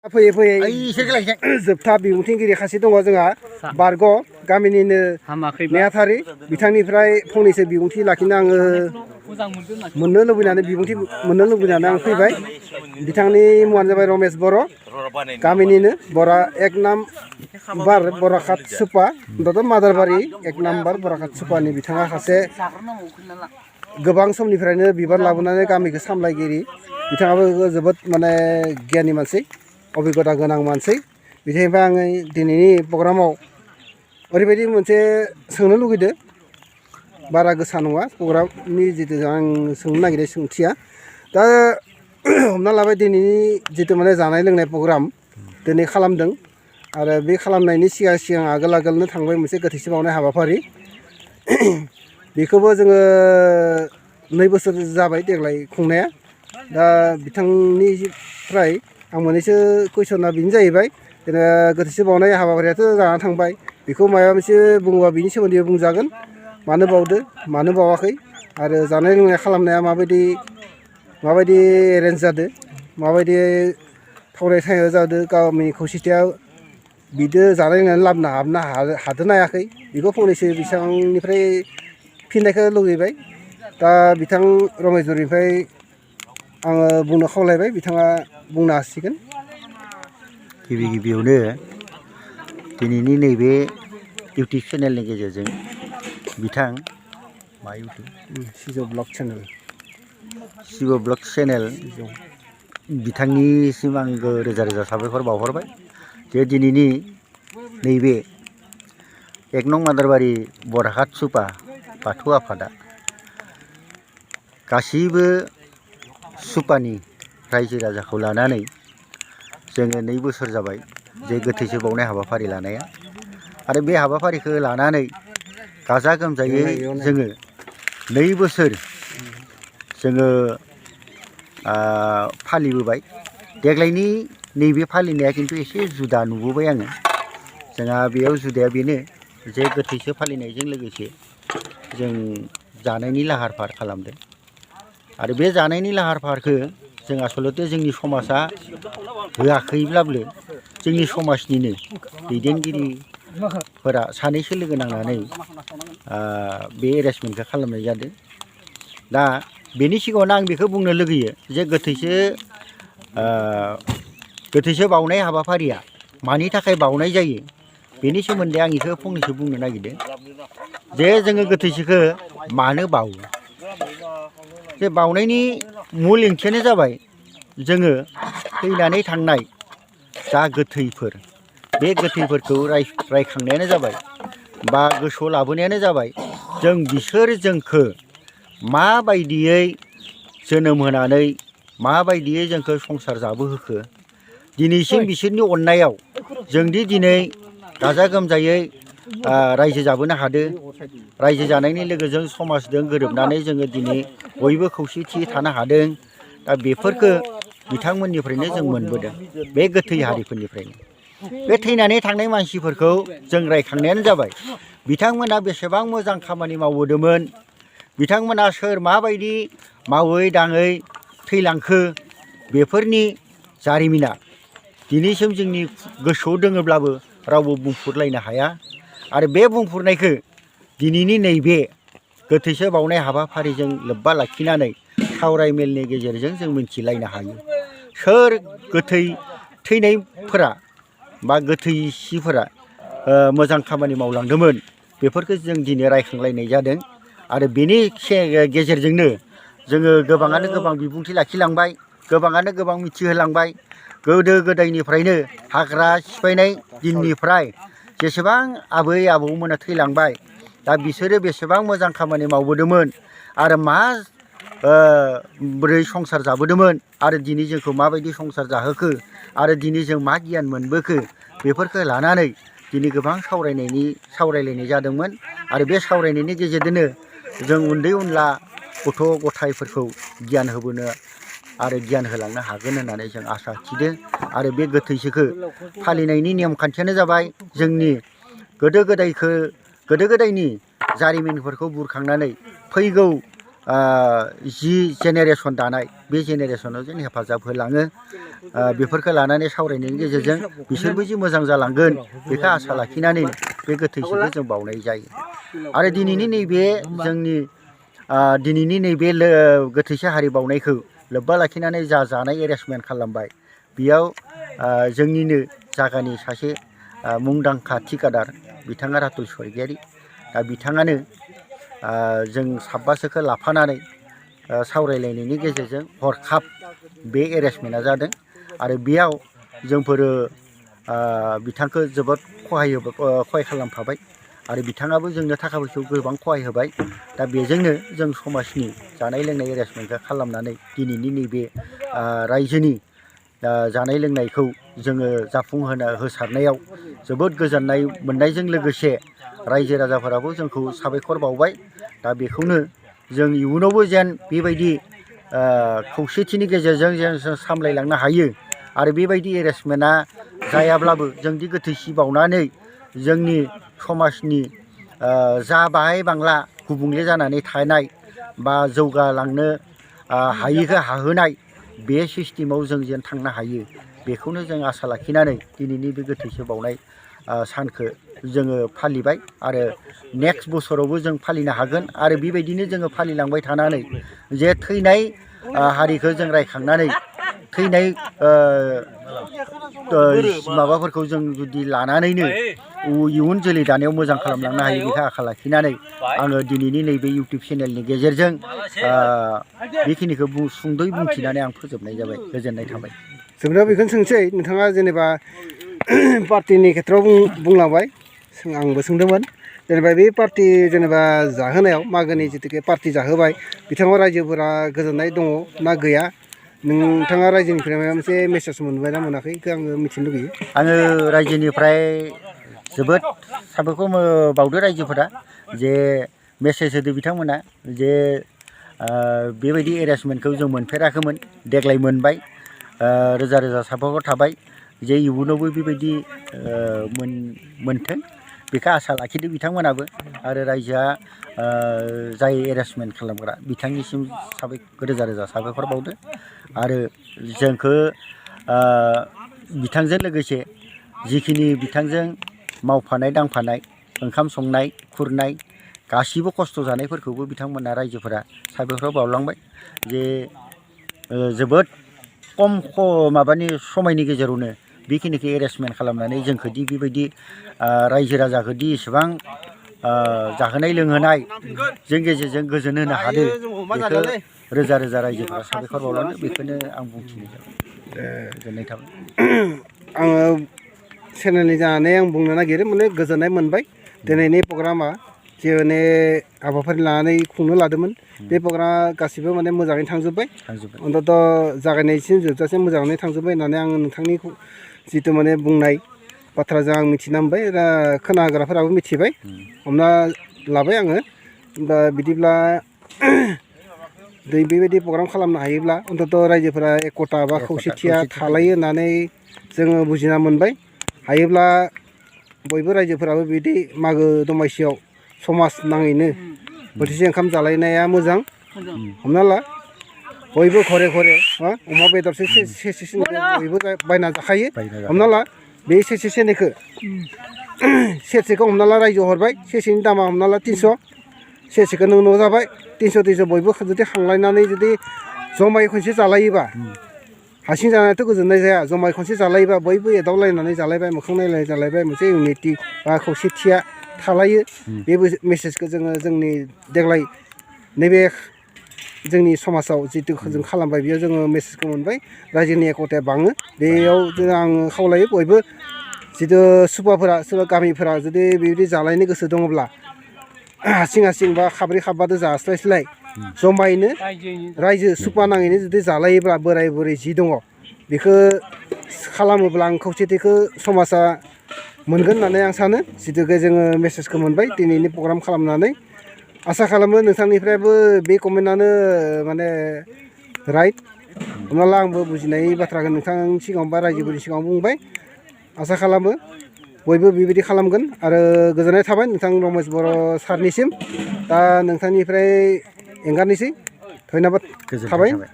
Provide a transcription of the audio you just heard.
फैयै फैयै जोबथा बिबुंथिगिरि सासे दङ जोंहा बारग' गामिनिनो नेहाथारि बिथांनिफ्राय फंनैसो बिबुंथि लाखिनो आङो मोननो लुबैनानै आं फैबाय। बिथांनि मुङानो जाबाय रमेश बर' गामिनिनो बरा एक नाम्बार बराखात सुपा मादारबारि एक नाम्बार बराखात सुपानि बिथाङा सासे गोबां समनिफ्रायनो बिबान लाबोनानै गामिखौ सामलायगिरि बिथाङाबो जोबोद माने गियानि मानसि अभिगता गोनां मानसि बिथांनिफ्राय आङो दिनैनि प्रग्रामाव ओरैबायदि मोनसे सोंनो लुगैदों बारा गोसा नङा प्रग्रामनि जितु आं सोंनो नागिरनाय सोंथिया दा हमना लाबाय दिनैनि जितु माने जानाय लोंनाय प्रग्राम दिनै खालामदों आरो बे खालामनायनि सिगां आगोलनो थांबाय मोनसे गोथैसि बावनाय हाबाफारि बेखौबो जोङो 2 बोसोर जाबाय देग्लाय खुंनाया दा बिथांनिफ्राय आं मोननैसो कुइसना बेनो जाहैबाय जेनेबा गोथैसि बावनाय हाबाफारियाथ' जानानै थांबाय बेखौ माबा मोनसे बुङोबा बिनि सोमोन्दै बुंजागोन मानो बावदो मानो बावाखै आरो जानाय लोंनाय खालामनाया माबायदि एरेन्ज जादों माबायदि थावराय जादों गामिनि खौसेथिया बिदो जानाय लोंनानै लाबोनो हादोंना हायाखै बेखौ फंनैसो बिथांनिफ्राय फिननायखौ लुगैबाय दा बिथां रमेश बर'निफ्राय आङो बुंनो खावलायबाय बिथाङा बुंनो हासिगोन। गिबियावनो दिनैनि नैबे इउटुब चेनेलनि गेजेरजों बिथां मा इउटुब सिजौ ब्लग चेनेल बिथांनिसिम आं रोजा रोजा साबायखर बावहरबाय जे दिनैनि नैबे 1 नं मादारबारि बराखात सुपा बाथौ आफादा गासैबो सुपानि रायजो राजाखौ लानानै जोङो 2 बोसोर जाबाय जे गोथैसो बावनाय हाबाफारि लानाया आरो बे हाबाफारिखौ लानानै गाजा गोमजायै जोङो 2 बोसोर जोङो फालिबोबाय। देग्लायनि नैबे फालिनाया खिन्थु एसे जुदा नुबोबाय आङो जोंहा बेयाव जुदाया बेनो जे गोथैसो फालिनायजों लोगोसे जों जानायनि लाहार फाहार खालामदों आरो बे जानायनि लाहार फाहारखौ जों आसलते जोंनि समाजा होआखैब्लाबो जोंनि समाजनिनो दैदेनगिरिफोरा सानैसो लोगो नांनानै बे एरेन्जमेन्टखौ खालामनाय जादों। दा बेनि सिगाङावनो आं बेखौ बुंनो लुगैयो जे गोथैसो बावनाय हाबाफारिया मानि थाखाय बावनाय जायो बेनि सोमोन्दै आं बेखौ फंनैसो बुंनो नागिरदों जे जोङो गोथैसोखौ मानो बावो जे बावनायनि मुल ओंथियानो जाबाय जोङो थैनानै थांनाय जा गोथैफोर बे गोथैफोरखौ रायखांनायानो जाबाय बा गोसोआव लाबोनायानो जाबाय जों बिसोर जोंखौ माबायदियै जोनोम होनानै माबायदियै जोंखौ संसार जाबोहोखो दिनैसिम बिसोरनि अननायाव जोंदि दिनै गाजा गोमजायै रायजो जाबोनो हादों रायजो जानायनि लोगोजों समाजजों गोरोबनानै जोङो दिनै बयबो खौसेथि थानो हादों। दा बेफोरखौ बिथांमोननिफ्रायनो जों मोनबोदों बे गोथै हारिफोरनिफ्रायनो बे थैनानै थांनाय मानसिफोरखौ जों रायखांनायानो जाबाय बिथांमोना बेसेबां मोजां खामानि मावबोदोंमोन बिथांमोना सोर माबायदि मावै दाङै थैलांखो बेफोरनि जारिमिना दिनैसिम जोंनि गोसोआव दोङोब्लाबो रावबो बुंफुरलायनो हाया आरो बे बुंफुरनायखौ दिनैनि नैबे गोथैसो बावनाय हाबाफारिजों लोब्बा लाखिनानै सावराय मेलनि गेजेरजों जों मिथिलायनो हायो सोर थैनायफोरा बा गोथैसिफोरा मोजां खामानि मावलांदोंमोन बेफोरखौ जों दिनै रायखांलायनाय जादों आरो बेनि गेजेरजोंनो जोङो गोबाङानो गोबां बिबुंथि लाखिलांबाय गोबाङानो गोबां मिथिहोलांबाय गोदो गोदायनिफ्रायनो हाग्रा सिफायनाय दिननिफ्राय जेसेबां आबै आबौमोना थैलांबाय दा बिसोरो बेसेबां मोजां खामानि मावबोदोंमोन आरो बोरै संसार जाबोदोंमोन आरो दिनै जोंखौ माबायदि संसार जाहोखो आरो दिनै जों मा गियान मोनबोखो बेफोरखौ लानानै दिनै गोबां सावरायलायनाय जादोंमोन आरो बे सावरायनायनि गेजेरजोंनो जों उन्दै उनला गथ' गथायफोरखौ गियान होबोनो आरो गियान होलांनो हागोन होननानै जों आसा थिदों आरो बे गोथैसोखौ फालिनायनि नेम खान्थियानो जाबाय जोंनि गोदो गोदायनि जारिमिनफोरखौ बुरखांनानै फैगौ जि जेनेरेसन दानाय बे जेनेरेसनाव जों हेफाजाब होलाङो बेफोरखौ लानानै सावरायनायनि गेजेरजों बिसोरबो जि मोजां जालांगोन बेखौ आसा लाखिनानै बे गोथैसोखौ जों बावनाय जायो आरो दिनैनि नैबे जोंनि दिनैनि नैबे गोथैसो हारि बावनायखौ लोब्बा लाखिनानै जा जानाय एरेन्जमेन्ट खालामबाय बेयाव जोंनिनो जागानि सासे मुंदांखा थिकादार बिथाङा रातुल स्वर्गियारि दा बिथाङानो जों साबासोखौ लाफानानै सावरायलायनायनि गेजेरजों हरखाब बे एरेन्जमेन्टआ जादों आरो बेयाव जोंफोरो बिथांखौ जोबोद खहाय खालामफाबाय आरो बिथाङाबो जोंनो थाखा फैसायाव गोबां खहाय होबाय दा बेजोंनो जों समाजनि जानाय लोंनाय एरेन्जमेन्टखौ खालामनानै दिनैनि नैबे रायजोनि जानाय लोंनायखौ जोङो होसारनायाव जोबोद गोजोननाय मोननायजों लोगोसे रायजो राजाफोराबो जोंखौ साबायखर बावबाय दा बेखौनो जों इयुनावबो जेन बेबायदि खौसेथिनि गेजेरजों जों सामलायलांनो हायो आरो बेबायदि एरेन्जमेन्टआ जायाब्लाबो जोंदि गोथैसि बावनानै जोंनि समाजनि जा बाहाय बांला गुबुंले जानानै थानाय बा जौगालांनो हायिखौ हाहोनाय बे सिस्टेमाव जों जेन थांनो हायो बेखौनो जों आसा लाखिनानै दिनैनि बे गोथैसो बावनाय सानखौ जोङो फालिबाय आरो नेक्स्ट बोसोरावबो जों फालिनो हागोन आरो बेबायदिनो जोङो फालिलांबाय थानानै जे थैनाय हारिखौ जों रायखांनानै थैनाय माबाफोरखौ जों जुदि लानानैनो इयुन जोलै दानायाव मोजां खालामलांनो हायो बेखौ आखा लाखिनानै आङो दिनैनि नैबे इउटुब चेनेलनि गेजेरजों बेखिनिखौ सुंद'यै बुंथिनानै आं फोजोबनाय जाबाय गोजोननाय थाबाय। जोंना बेखौनो सोंसै नोंथाङा जेनेबा पार्टिनि खेथ्रआव बुंलांबाय आंबो सोंदोंमोन जेनेबा बे पार्टि जेनेबा जाहोनायाव मागोनि जिथुखे पार्टि जाहोबाय बिथाङा रायजोफोरा गोजोननाय दङ ना गैया नोंथाङा रायजोनिफ्राय माबा मोनसे मेसेज मोनबाय ना मोनाखै बेखौ आङो मिथिनो लुगैयो। आङो रायजोनिफ्राय जोबोद साबायखर बावदो रायजोफोरा जे मेसेज होदो बिथांमोना जे बेबायदि एरेन्जमेन्टखौ जों मोनफेराखैमोन देग्लाय मोनबाय रोजा रोजा साबायखर थाबाय जे इयुनावबो बेबायदि मोनथों बेखौ आसा लाखिदों बिथांमोनाबो आरो रायजोआ जाय एरेन्जमेन्ट खालामग्रा बिथांनिसिम रोजा रोजा साबायखर बावदो आरो जोंखौ बिथांजों लोगोसे जिखिनि बिथांजों मावफानाय दांफानाय ओंखाम संनाय खुरनाय गासिबो खस्थ' जानायफोरखौबो बिथांमोना रायजोफोरा साबायखर बावलांबाय जे जोबोद खम माबानि समायनि गेजेरावनो बेखिनिखौ एरेन्जमेन्ट खालामनानै जोंखौदि बेबायदि रायजो राजाखौदि इसेबां जाहोनाय लोंहोनाय जों गेजेरजों गोजोन होनो हादों बेखौ रोजा रोजा रायजोफोरा साबायखर बावलाङो बेखौनो आं बुंथिनाय जाबाय गोजोननाय थाबाय। आङो चेनेलनि जानानै आं बुंनो नागिरो माने गोजोननाय मोनबाय दिनैनि प्रग्रामा जे माने हाबाफारि लानानै खुंनो लादोंमोन बे प्रग्रामा गासिबो माने मोजाङै थांजोब्बाय अन्तत' जागायनायसिम जोबजासिम मोजाङै थांजोब्बाय होननानै आङो नोंथांनि जिथु माने बुंनाय बाथ्राजों आं मिथिना मोनबाय दा खोनाग्राफोराबो मिथिबाय हमना लाबाय आङो दा बिदिब्ला बेबायदि प्रग्राम खालामनो हायोब्ला अन्तत' रायजोफोरा एकता बा खौसेथिया थालायो होननानै जोङो बुजिना मोनबाय हायोब्ला बयबो रायजोफोराबो बिदि मागो दमासियाव समाज नाङैनो बोथिसे ओंखाम जालायनाया मोजां हमना ला बयबो घरे घरे अमा बेदरसे सेरसे बयबो बायना जाखायो हमना ला बे सेरसे सेरनैखौ सेरसेखौ हमना ला रायजोआव हरबाय सेरसेनि दामा हमना ला 300 सेरसेखौ नों न'आव जाबाय 300 बयबो जुदि खांलायनानै जुदि जमायै खनसे जालायोबा हारसिं जानायाथ' गोजोननाय जाया जमायै खनसे जालायोबा बयबो एदावलायनानै जालायबाय मोखां नायलायनानै जालायबाय मोनसे इउनिटि बा खौसेथिया थालायो बे मेसेजखौ जोङो जोंनि देग्लाय नैबे जोंनि समाजाव जितु जों खालामबाय बेयाव जोङो मेसेजखौ मोनबाय रायजोनि एकताया बाङो बेयाव आङो खावलायो बयबो जितु सुबाफोरा सोरबा गामिफोरा जुदि बेबायदि जालायनो गोसो दङब्ला हारसिं हारसिं बा खाब्रै खाबादो जास्लायस्लाय जमायैनो रायजो सुपा नाङैनो जुदि जालायोब्ला बोराय बुरै जि दङ बेखौ खालामोब्ला आं खौसेथिखौ समाजा मोनगोन होननानै आं सानो जितुके जोङो मेसेजखौ मोनबाय दिनैनि प्रग्राम खालामनानै आसा खालामो नोंथांनिफ्रायबो बे कमेन्टआनो माने राइट हमना ला आंबो बुजिनाय बाथ्राखौ नोंथांनि सिगाङाव बा रायजोफोरनि सिगाङाव बुंबाय आसा खालामो बयबो बेबायदि खालामगोन आरो गोजोननाय थाबाय नोंथां रमेश बर' सारनिसिम दा नोंथांनिफ्राय एंगारनोसै धन्यबाद गोजोननाय थाबाय थाबाय